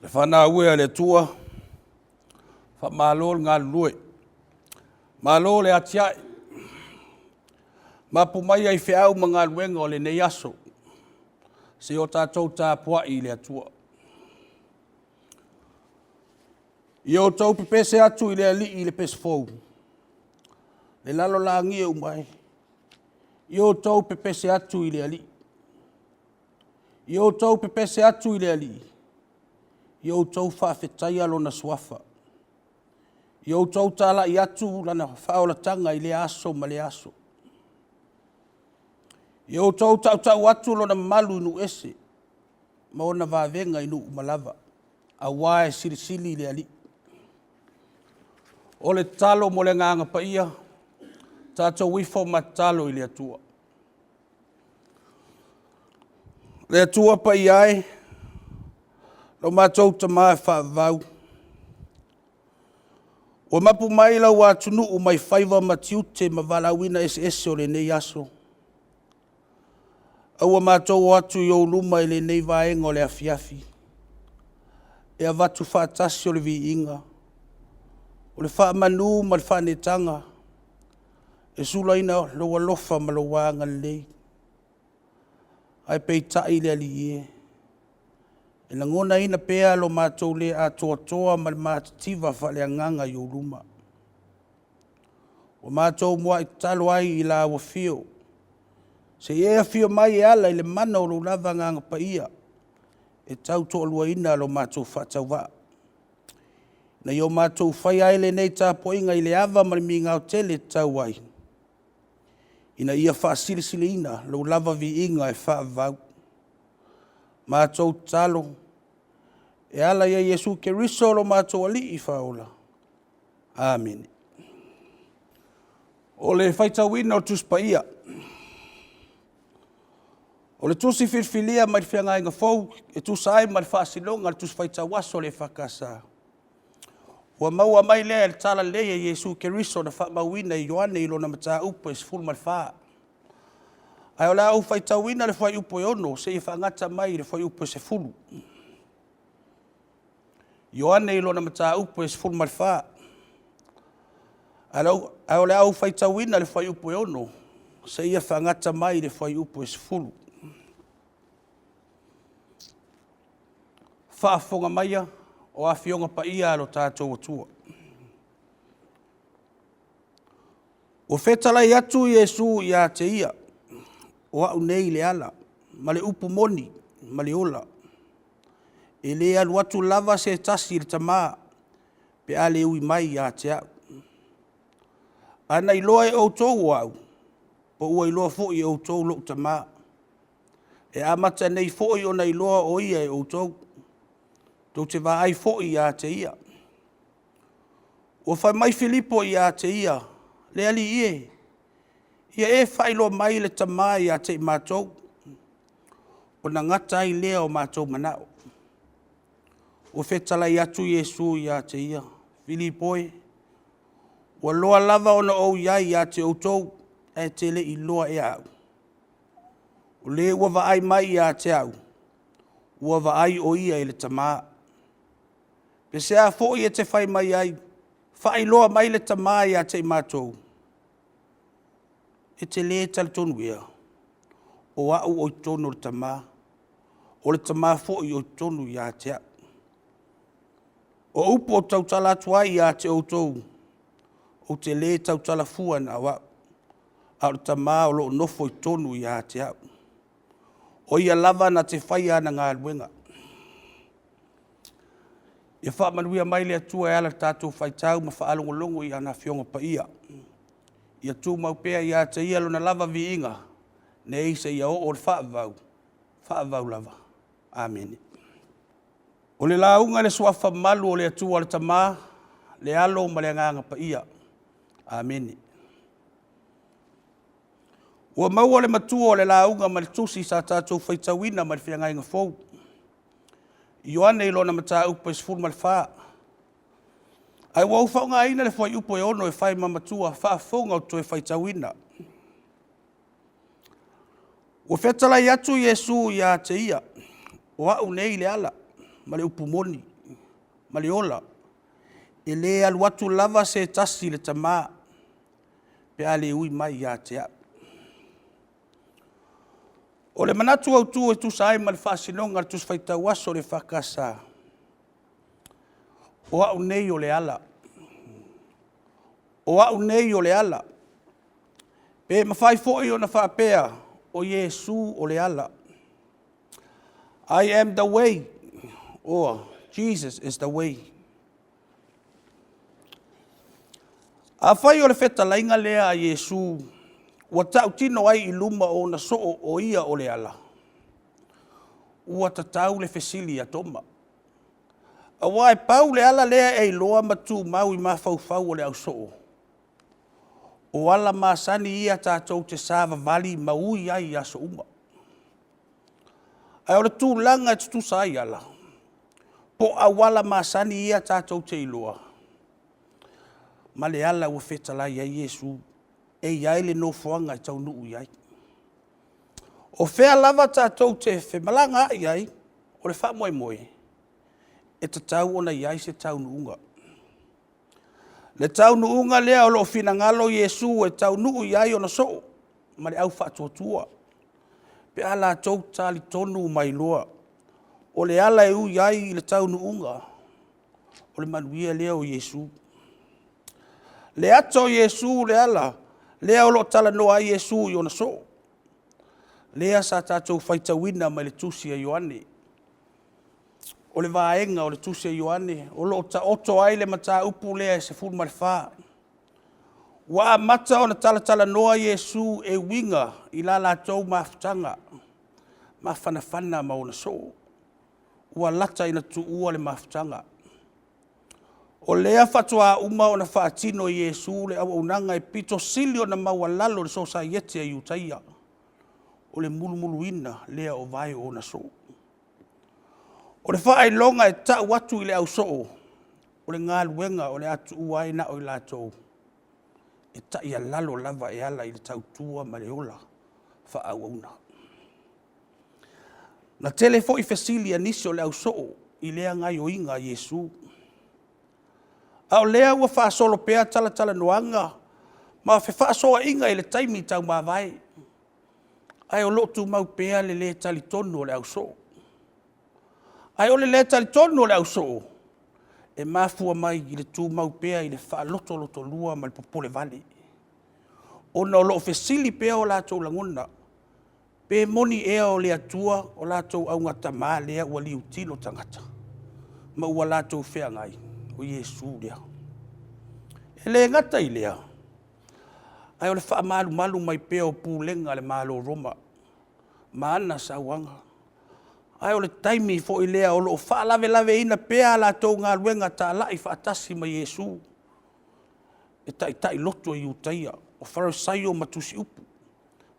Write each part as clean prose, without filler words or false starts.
Le fanau e a le Atua, faamalo le galulue, malo le atiae, mapu maia i feau ma galuega o lenei aso, seia o tatou tapuai i le Atua. Ia outou pepese atu i le Alii i le pese fou, le lalolagi uma e, ia outou pepese atu i le Alii. Ia outou pepese atu i le Alii, ia outou faafetaia Lona Suafa. Ia outou talai atu Lana faaolataga i lea aso ma lea aso. Ia outou tautau atu Lona mamalu i nuu ese ma ona vavega i nuu uma lava, aua e silisili le Alii. O le tatalo mo le Agaga Paia, tatou ifo ma tatalo i le Atua. Le Atua Paia e, lo matou Tama e faavavau, ua mapu mai lau atunuu mai faiva ma tiute ma valaauina eseese o lenei aso, a ua matou o atu i ou luma i lenei vaega o le afiafi e avatu faatasi o le viiga, o le faamanu ma le faaneetaga e sulaina lou alofa ma lou agalelei. Ae peitai le Alii e, e lagonaina pea lo matou le atoatoa ma le matitiva faale-agaga i ou luma. Ua matou muai tatalo ai i lau Afio, se i e afio mai e ala i le mana o lou lava Agaga Paia e tautoaluaina lo matou faatauvaa, ina ia matou faia ai lenei tapuaiga i le ava ma le migao tele e tatau ai, ina ia faasilisiliina lou lava viiga e faavavau. Matou tatalo e ala ia Iesu Keriso lo matou Alii Faaola. Amene. O le faitauina o le Tusi Paia. O le Tusi Filifilia mai le Feagaiga Fou e tusa ai ma le faasinoga a le Tusi Faitau Aso a le EFKS, ua maua mai lea i le Talalelei e Iesu Keriso na faamauina e Ioane i lona mataupu e 14. Ae o le a ou faitauina le fuaiupu e 6 seia faagata mai i le fuaiupu e 10. Ioane i lona mataupu e 14, ae o le a ou faitauina le fuaiupu e 6 seia faagata mai i le fuaiupu e 10. Faafofoga maia o Afioga Paia a lo tatou Atua. Ua fetalai atu Iesu ia te ia, “O au nei le ala ma le upu moni ma le ola. E le alu atu lava se tasi i le Tama pe a le ui mai ia te au. A na iloa e outou o au, po ua iloa foi e outou lou Tama. E amata nei foi ona iloa o Ia e outou, tou te vaai foi ia te Ia.” Ua fai mai Filipo ia te Ia, “Le Alii e, ia e faailoa mai le Tama ia te i matou, ona gata ai lea o matou manao.” Ua fetalai atu Iesu ia te ia, “Filipo e, ua loa lava ona ou i ai ia te outou, ae e te le i iloa ea au? O le ua vaai mai ia te au, ua vaai o ia i le Tama. Pe sea foi e te fai mai ai, ‘Faailoa mai le Tama ia te i matou’? E te le talitonu ea, o au o i totonu o le Tama, o le Tama foi o i totonu ia te au? O upu ou te tautala atu ai ia te outou, ou te le tautala fua na o au, a o le Tama o lo o nofo i totonu ia te au. O Ia lava na te faia ana galuega. Ia faamanuia mai le Atua e ala i le tatou faitau ma faalogologo i Lana Afioga Paia. Ia tumau pea ia te Ia Lona lava viiga, nei seia oo i le faavavau, faavavau lava. Amene. O le lauga i le Suafa mamalu o le Atua le Tama, le Alo ma le Agaga Paia. Amene. Ua maua le matua o le lauga mai le tusi sa tatou faitauina mai le Feagaiga Fou, Ioane i lona mataupu e 14. Ae ua ou faaaogaina le fuaiupu e 6 e fai ma matua faafofoga ou te toe faitauina. Ua fetalai atu Iesu ia te ia, “O au nei le ala ma le upu moni, ma le ola. E le alu atu lava se tasi i le Tama, pe a le ui mai ia te au. O le manatu autu e tusa ai ma le faasinoga a le Tusi Faitau Aso a le EFKS, o au nei o le ala. O au nei o le ala. Pe mafai foi ona faapea, o Iesu o le ala. I am the way, or Jesus is the way. Afai o le fetalaiga lea a Iesu ua tautino ai i luma o ona soo o ia o le ala, ua tatau le fesili a Toma. Aua e pau le ala lea e iloa ma tumau i mafaufau o le ausoo, o ala masani ia tatou te savavali ma ui ai i aso uma. Ae o le tulaga e tutusa ai ala, po o auala masani ia tatou te iloa, ma le ala ua fetalai ai Iesu e i ai le nofoaga e taunuu i ai. O fea lava tatou te femalagaai ai, o le faamoemoe, e tatau ona i ai se taunuuga. Le taunuuga lea o lo o finagalo Iesu e taunuu i ai ona soo ma le au faatuatua, pe a latou talitonu ma iloa, o le ala e ui ai i le taunuuga, o le manuia lea o Iesu. Le ata o Iesu le ala lea o lo o talanoa ai Iesu i ona soo, lea sa tatou faitauina mai le tusi a Ioane. O le vaega o le tusi a Ioane o lo o taoto ai le mataupu lea e 14. Ua amata ona talatalanoa Iesu e uiga i la latou mafutaga mafanafana ma ona soo, ua lata ina tuua le mafutaga. O lea faatoa uma ona faatino e Iesu le auaunaga e pito sili ona maualalo i le sosaiete a Iutaia, o le mulumuluina lea o vae o ona soo. O le faailoga e tau atu i le ausoo, o le galuega o le a tuua ai na o i latou, e taialalo lava e ala i le tautua ma le ola faaauauna. Na tele foi fesili a nisi o le ausoo i lea gaoioiga a Iesu. A o lea ua faasolo pea talatalanoaga ma fefaasoaaiga i le taimi taumavae, ae o lo o tumau pea le le talitonu o le ausoo. Ae o le le talitonu o le ausoo, e mafua mai i le tumau pea i le faalotolotolua ma le popolevale, ona o lo o fesili pea o latou lagona, pe moni ea o le Atua o latou augatama lea ua liutilo tagata ma ua latou feagai, o Iesu lea. E le gata i lea, ae o le faamalumalu mai pea o pulega a le Malo o Roma ma ana sauaga. Ae o le taimi foi lea o lo o faalavelaveina pea a latou galuega talai faatasi ma Iesu e taitai loto Iutaia, o Farisaio ma tusiupu,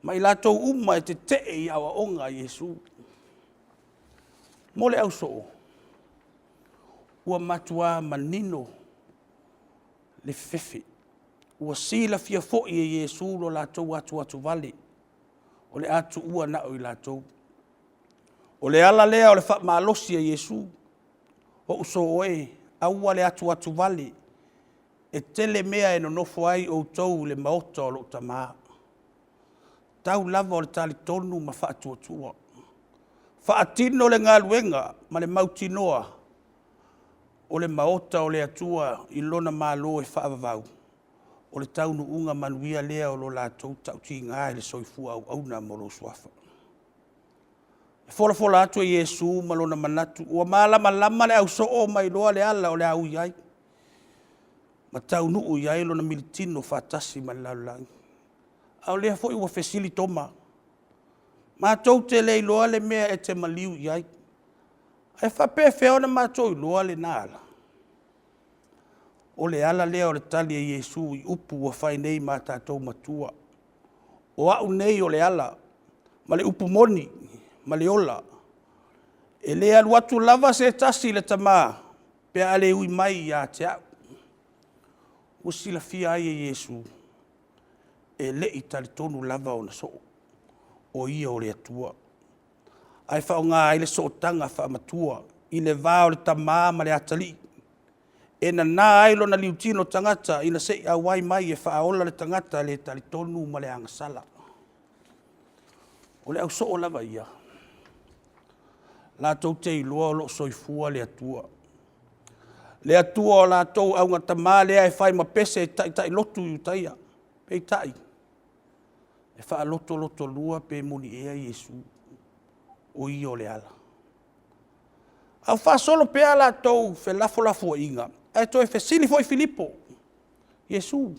ma i latou uma e tetee i aoaoga a Iesu. Mo le ausoo, ua matua manino le fefe, ua silafia foi e Iesu lo latou atuatuvale, o le a tuua na o i latou. O le ala lea o le faamalosi e Iesu, ou soo e, aua le atuatuvale, e tele mea e nonofo ai outou i le maota o lou Tama. Tau lava o le talitonu ma faatuatua, faatino le galuega ma le mautinoa o le maota o le Atua i lona Malo e faavavau, o le taunuuga manuia lea o lo latou tautiga i le soifua auauna mo lou Suafa. E folafola atu e Iesu ma lona manatu ua malamalama le ausoo ma iloa le ala o le a ui ai ma taunuu i ai lona militino faatasi ma le lalolagi. A o lea foi ua fesili Toma, matou te le iloa le mea e te maliu i ai, ae faapefea ona matou iloa lena ala? O le ala lea o le tali a Iesu i upu ua fai nei ma tatou matua, “O au nei o le ala, ma le upu moni, ma le ola. E le alu atu lava se tasi i le Tama, pe a le ui mai ia te au.” Ua silafia ai e Iesu, e le i talitonu lava ona soo, o Ia o le Atua, ae faaaoga ai le sootaga faamatua. i le va o le Tama ma le Atalii, e nana ai lona liutino tagata ina se i auai mai e faaola le tagata le talitonu ma le agasala. O le ausoo lava ia, latou te iloa o lo o soifua le Atua, le Atua o latou augatama lea e fai ma pese taitailotu i Iutaia. Peitai, e faalotolotolua pe moni ea Iesu o Ia o le ala. A o faasolo pea a latou felafolafoaiga, ae toe fesili foi Filipo, Iesu,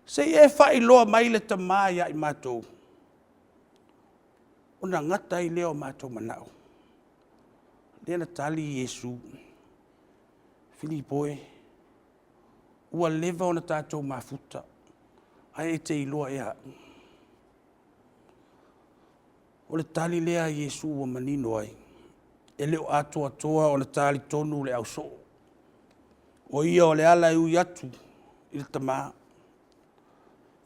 se i e faailoa mai le Tama ia i matou, ona gata ai lea o matou manao. Lea na tali Iesu, Filipo e, ua leva ona tatou mafuta ae e te iloa ea au? O le tali lea a Iesu ua manino ai, e le o atoatoa ona talitonu le ausoo, o Ia o le ala e ui atu i le Tama.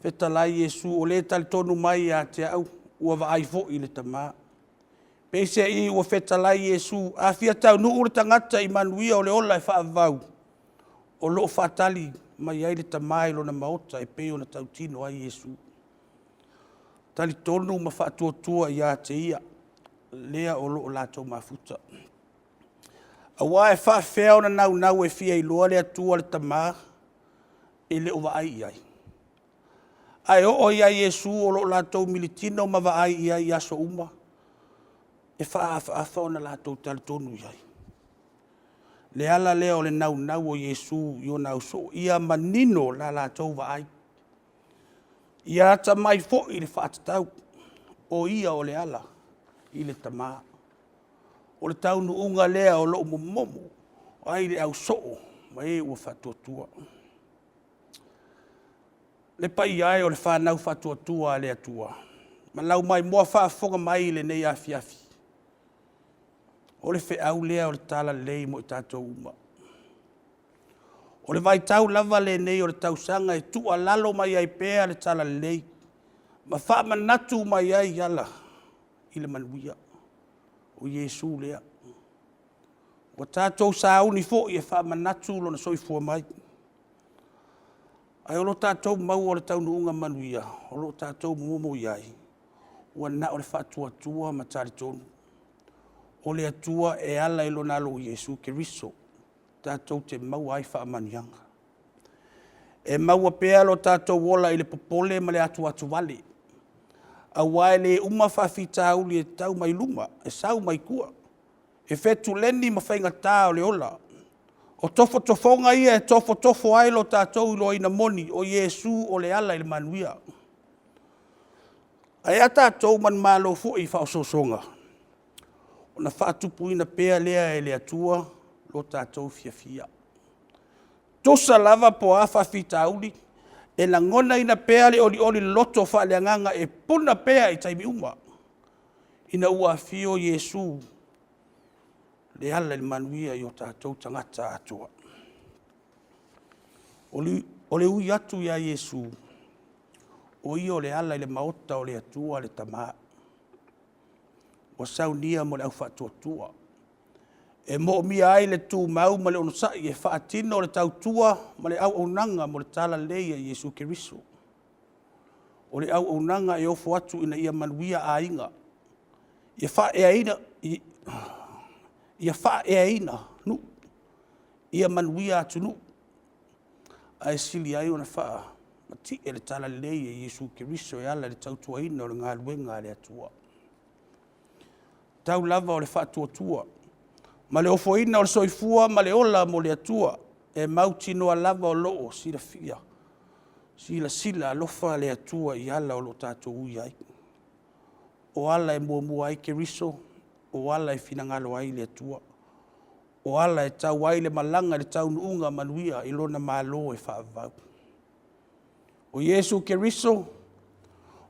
Fetalai Iesu, o le talitonu mai ia te au, ua vaai foi i le Tama. Peiseai ua fetalai Iesu, a fia taunuu le tagata i manuia o le ola e faavavau, o lo o faatali mai ai le Tama i lona maota e pei ona tautino ai Iesu. Talitonu ma faatuatua ia te Ia, lea o lo o latou mafuta. Aua e faapefea ona naunau e fia iloa le Atua le Tama e le o vaai i ai? Ae oo ia Iesu o lo o latou militino ma vaai i ai i aso uma, e faaafaafa ona latou talitonu i ai. O le ala lea o le naunau o Iesu i ona ausoo ia manino la latou vaai, ia atamai foi i le faatatau, o Ia o le ala i le Tama. O le taunuuga lea o lo o momomo ai le ausoo ma e ua faatuatua. Le paia e o le fanau faatuatua a le Atua ma lau maimoa faafofoga mai i lenei afiafi, o le feau lea o le Talalelei mo i tatou uma. O le vaitau lava lenei o le tausaga e tuualalo mai ai pea le Talalelei ma faamanatu mai ai ala i le manuia, o Iesu lea. Ua tatou sauni foi e faamanatu Lona soifua mai, ae o lo tatou maua i le taunuuga manuia o lo o tatou momomo i ai, ua na o le faatuatua ma talitonu, o le Atua e ala i Lona Alo o Iesu Keriso tatou te maua ai faamanuiaga. E maua pea lo tatou ola i le popole ma le atuatuvale, aua e le uma faafitauli e tau mai luma, e sau mai tua, e fetuleni ma faigata o le ola. O tofotofoga ia e tofotofo ai lo tatou iloaina moni, o Iesu o le ala i le manuia. Ae a tatou manumalo foi i faaosoosoga? Ona faatupuina pea lea e le Atua lo tatou fiafia. Tusa lava po o a faafitauli, e lagonaina pea le olioli loto faaleagaga e puna pea i taimi uma, ina ua afio Iesu e ala i le manuia i o tatou tagata atoa. O le ui atu ia Iesu, o Ia o le ala i le maota o le Atua le Tama, ua saunia mo le au faatuatua, e moomia ai le tumau ma le onosai e faatino le tautua ma le auaunaga mo le talalelei a Iesu Keriso. O le auaunaga e ofo atu ina ia manuia aiga, ia faaeaina nuu, ia manuia atunuu, ae sili ai ona faamatie le talalelei a Iesu Keriso e ala i le tautuaina o le galuega a le Atua. Tau lava o le faatuatua ma le ofoina o le soifua ma le ola mo le Atua, e mautinoa lava o lo o silafia, silasila alofa le Atua i ala o lo o tatou ui ai. O ala e muamua ai Keriso, o ala e finagalo ai le Atua, o ala e tau ai le malaga i le taunuuga manuia i lona Malo e faavavau. O Iesu Keriso,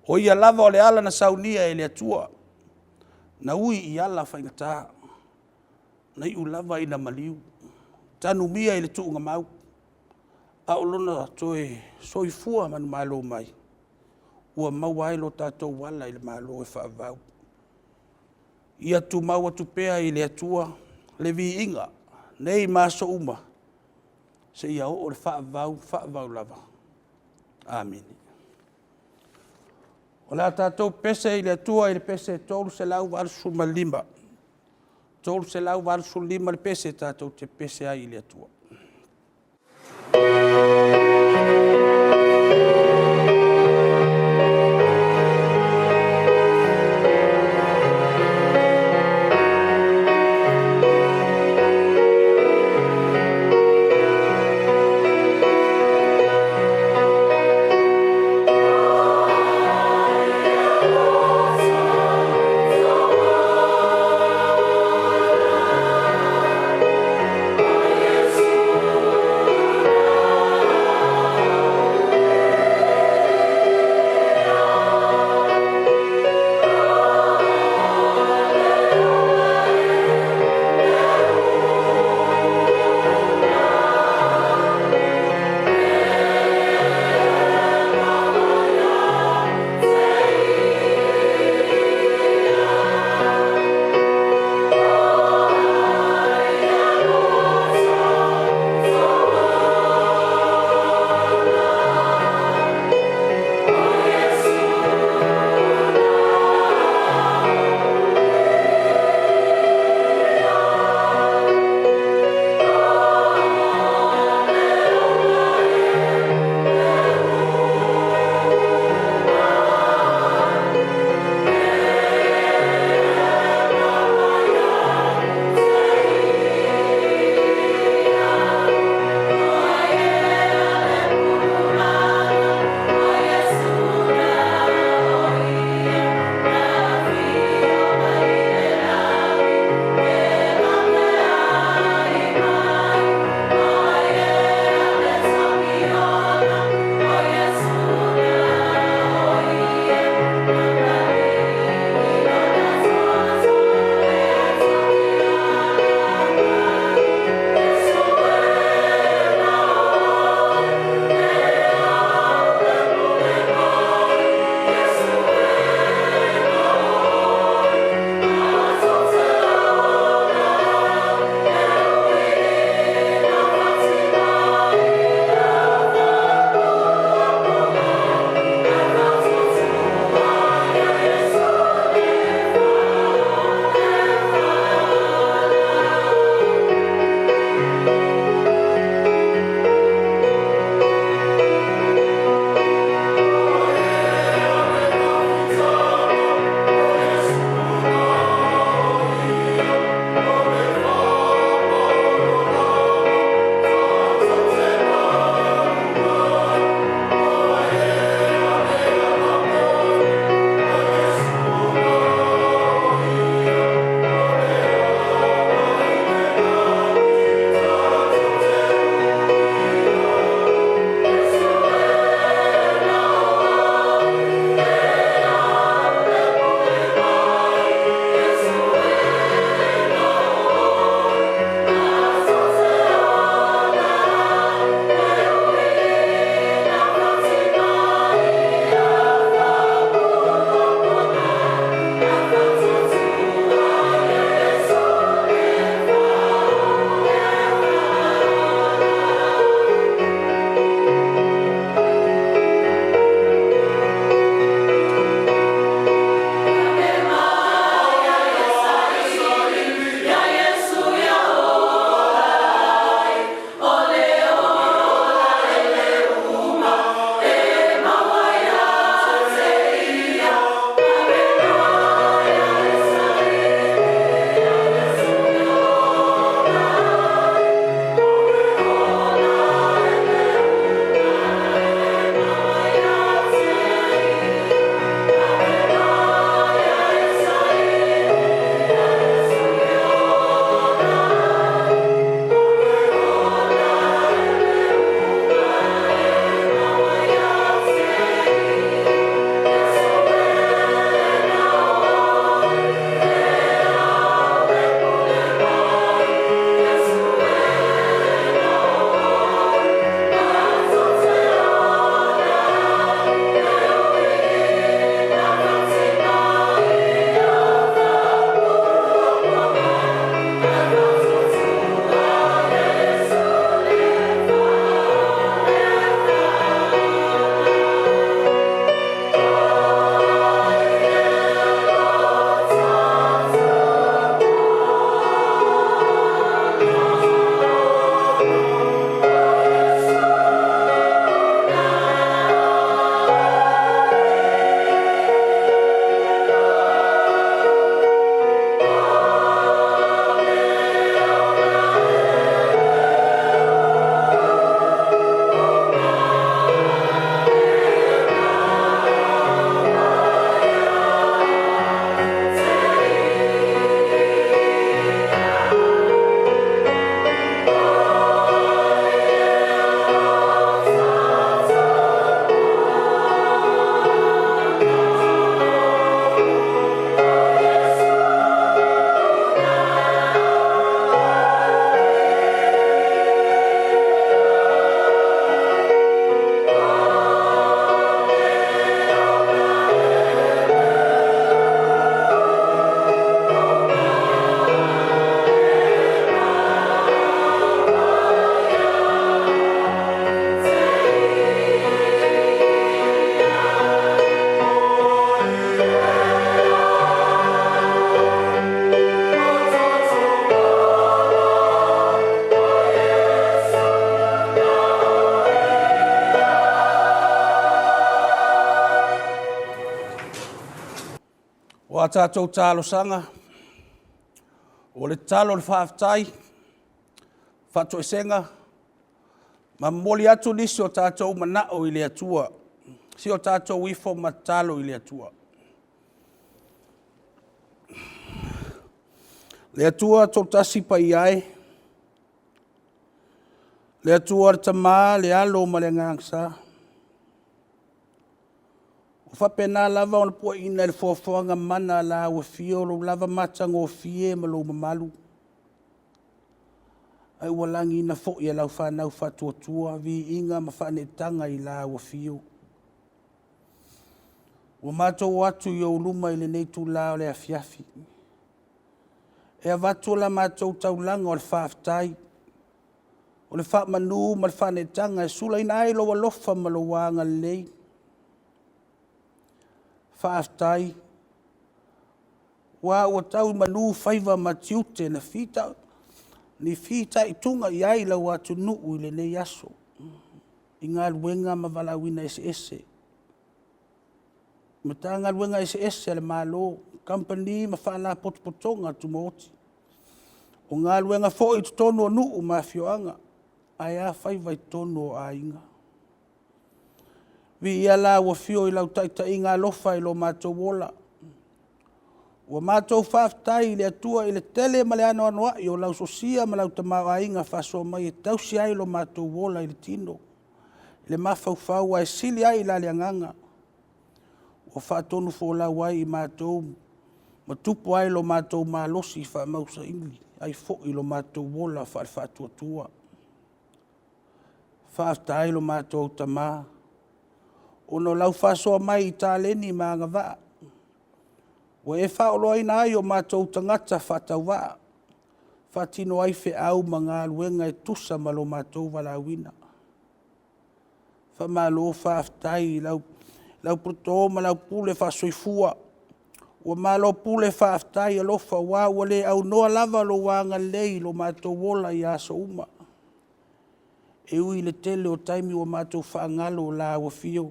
o Ia lava o le ala na saunia e le Atua, na ui i ala faigata, na iu lava ina maliu, tanumia i le tuugamau, a o lona toe soifua manumalo mai, ua maua ai lo tatou ala i le Malo e faavavau. Ia tumau atu pea i le Atua. le viiga nei ma aso uma seia oo i le faavavau faavavau lava. Amene. O le a tatou pese i le Atua i le pese 385, 385 le pese tatou te pese ai i le Atua. O a tatou talosaga, o le tatalo o le faafetai, faatoesega, ma momoli atu nisi o tatou manao i le Atua, si o tatou ifo ma tatalo i le Atua. Le Atua Toatasi Paia e, le Atua le Tama, le Alo ma le Agaga Sa, ua faapena lava ona puaina i le foafoaga mana a lau Afio lou lava matagofie ma lou mamalu, ae ua lagiina foi e lau fanau faatuatua viiga ma faaneetaga i lau Afio. Ua matou o atu i ou luma i lenei itula o le afiafi e avatu la matou taulaga o le faafetai, o le faamanu ma le faaneetaga e sulaina ai lou alofa ma lou agalelei. Faafetai aua ua tau i manu faiva ma tiute na fitaituga i ai lau atunuu i lenei aso i galuega ma valaauina eseese, Matagaluega eseese a le Malo, Kamupani ma Faalapotopotoga Tumaoti. O galuega foi i totonu o nuu ma afioaga, ae a faiva i totonu o aiga. Viia lau Afio i lau taitaiga alofa i lo matou ola. Ua matou faafetai i le Atua i le tele ma le anoanoai o lau sosia ma lau tamaoaiga faasoa mai e tausi ai lo matou ola i le tino, i le mafaufau ae sili ai la le agaga. Ua faatonufolau ai i matou ma tupu ai lo matou malosi faamausaili ai foi lo matou ola faale-faatuatua. Faafetai lo matou Tama ona o lau faasoa mai i taleni ma agavaa ua e faaoloaina ai o matou tagata faatauvaa, e faatino ai feau ma galuega e tusa ma lo matou valaauina. Faamalo faafetai i lau puleto ma lau pule faa-soifua, ua malo pule faafetai alofa, aua ua le aunoa lava lou agalelei i lo matou ola i aso uma. E ui i le tele o taimi ua matou faagalo lau Afio,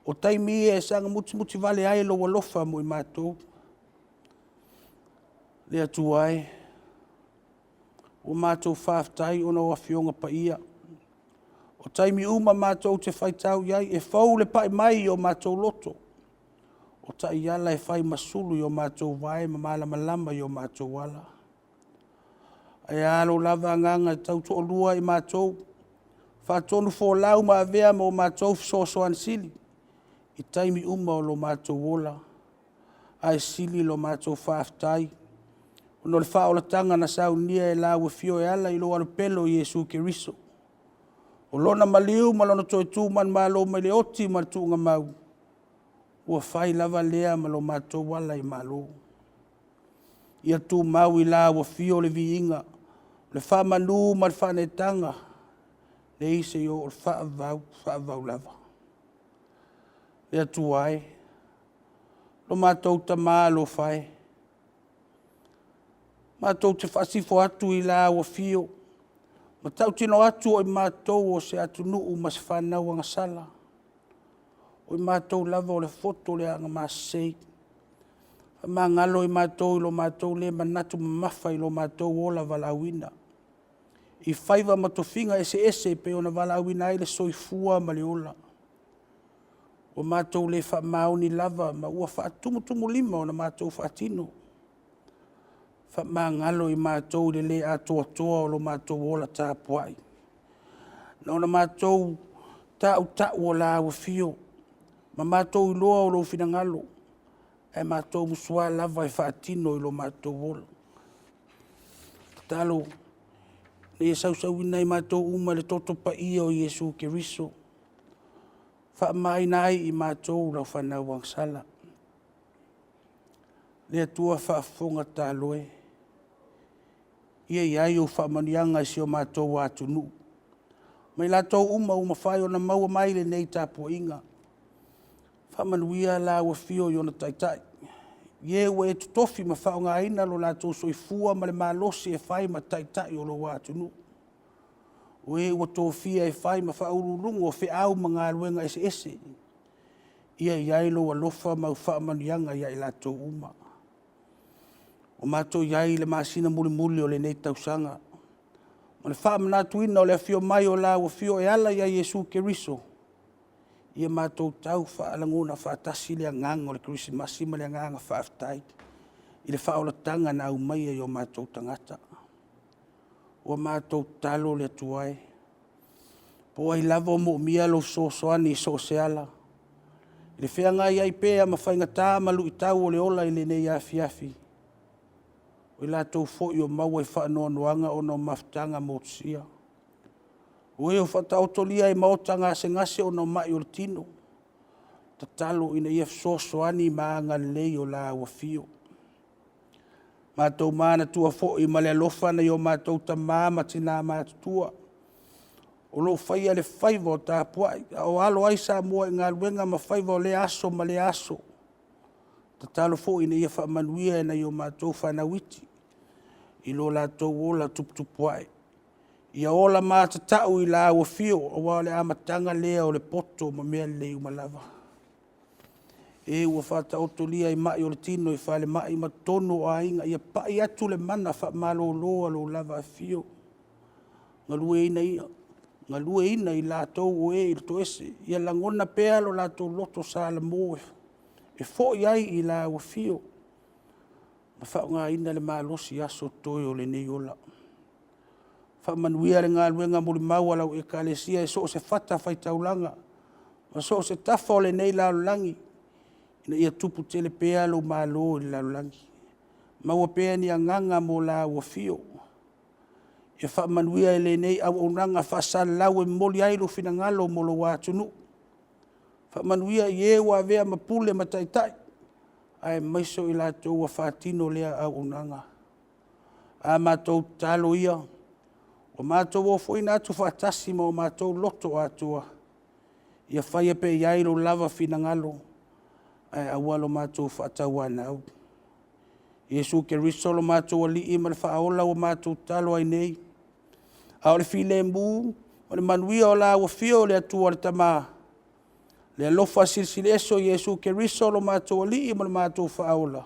o taimi ia e saga mutimuti vale ai lou alofa mo i matou. Le Atua e, ua matou faafetai ona o Afioga Paia. O taimi uma matou te faitau i ai, e fou le pai mai i o matou loto, o taiala e fai ma sulu i o matou vae ma malamalama i o matou ala. Ae a lou lava Agaga e tautoalua i matou, faatonufolau ma avea ma o matou fesoasoani sili i taimi uma o lo matou ola, ae sili la matou faafetai ona o le faaolataga na saunia e lau Afio e ala i lou Alopele o Iesu Keriso. O Lona maliu ma Lona toe tu manumalo mai le oti ma le tuugamau, ua fai lava lea ma lo matou ala i Malo. Ia tumau i lau Afio le viiga, le faamanu ma le faaneetaga, nei seia oo i le faavavau, faavavau lava. Le Atua e, lo matou Tama alofa e, matou te faasifo atu i lau Afio ma tautino atu o i matou o se atunuu ma se fanau agasala, o i matou lava o le foto leaga masei. Faamagalo i matou i lo matou le manatu mamafa i lo matou ola valaauina, i faiva ma tofiga eseese e pei ona valaauina ai le soifua ma le ola. Ua matou le faamaoni lava ma ua faatumutumulima ona matou faatino. Faamagalo i matou i le le atoatoa o lo matou ola tapuai. Na ona matou tautau o lau Afio ma matou iloa o lou finagalo, ae matou musua lava e faatino i lo matou ola. Tatalo ina ia sausuina i matou uma i le toto paia o Iesu Keriso, faamamaina ai i matou lau fanau agasala. Le Atua faafofoga tatalo e, ia i ai ou faamanuiaga i si o matou atunuu, ma i latou uma ua mafai ona maua mai lenei tapuaiga. Faamanuia lau Afio i ona taitai, i e ua e totofi ma faaaogaina lo latou soifua ma le malosi e fai ma taitai o lou atunuu. O e ua tofia e fai ma faauluuluga o feau ma galuega eseese. Ia i ai lou alofa ma au faamanuiaga ia i latou uma. Ua matou i ai i le masina mulimuli o lenei tausaga, ma le faamanatuina o le afio mai o lau Afio e ala ia Iesu Keriso, ia matou tau faalagona faatasi le agaga o le Kerisimasi ma le agaga faafetai i le faaolataga na aumaia i o matou tagata. Ua matou tatalo le Atua e, po o ai lava o moomia lou fesoasoani i so o se ala, i le feagai ai pea ma faigata ma luitau o le ola i lenei afiafi, o i latou foi o maua i faanoanoaga ona o mafutaga motusia, o e ua faataotolia i maota gasegase ona o mai o le tino, tatalo ina ia fesoasoani ma agalelei o lau Afio. Matou manatua foi ma le alofa nai o matou tama ma tina matutua o lo o faia le faiva o tapuai a o alo ai Samoa i galuega ma faiva o lea aso ma lea aso. Tatalo foi ina ia faamanuia i nai o matou fanau iti i lo latou ola tuputupuae, ia ola matatau i lau Afio, aua o le amataga lea o le poto ma mea lelei uma lava. E ua faataotolia i mai o le tino i falemai ma totonu o aiga, ia pai atu le mana faamalolo a lou lava Afio, galueaiina i latou o e i le toese, ia lagona pea lo latou loto salamo e foi ai i lau Afio ma faaaogaina le malosi i aso o totoe o lenei ola. Faamanuia le galuega molimau a lau Ekalesia i so o se fatafaitaulaga ma so o se tafa o lenei lalolagi, ina ia tupu tele pea lou malo i le lalolagi, maua pea ni agaga mo lau Afio. Ia faamanuia i lenei auaunaga faasalalau e momoli ai lou finagalo mo lou atunuu. Faamanuia i e ua avea ma pule ma taitai, aemaise o i latou ua faatino lea auaunaga. A matou tatalo ia, ua matou ofoina atu faatasi ma o matou loto atoa, ia faia pea i ai lou lava finagalo, ae aua lo matou faatauanau. Iesu Keriso lo matou Alii ma le Faaola ua matou tatalo ai nei, a o le filemu ma le manuia o lau Afio le Atua le Tama, le alofa Silisili Ese o Iesu Keriso lo matou Alii ma lo matou Faaola,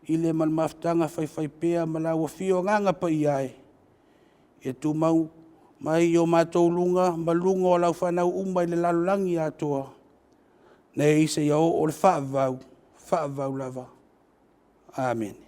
i le ma le mafutaga faifaipea ma lau Afio Agaga Paia e, ia tumau mai i o matou luga ma luga o lau fanau uma i le lalolagi atoa, nei seia oo i le faavavau, faavavau lava. Amene.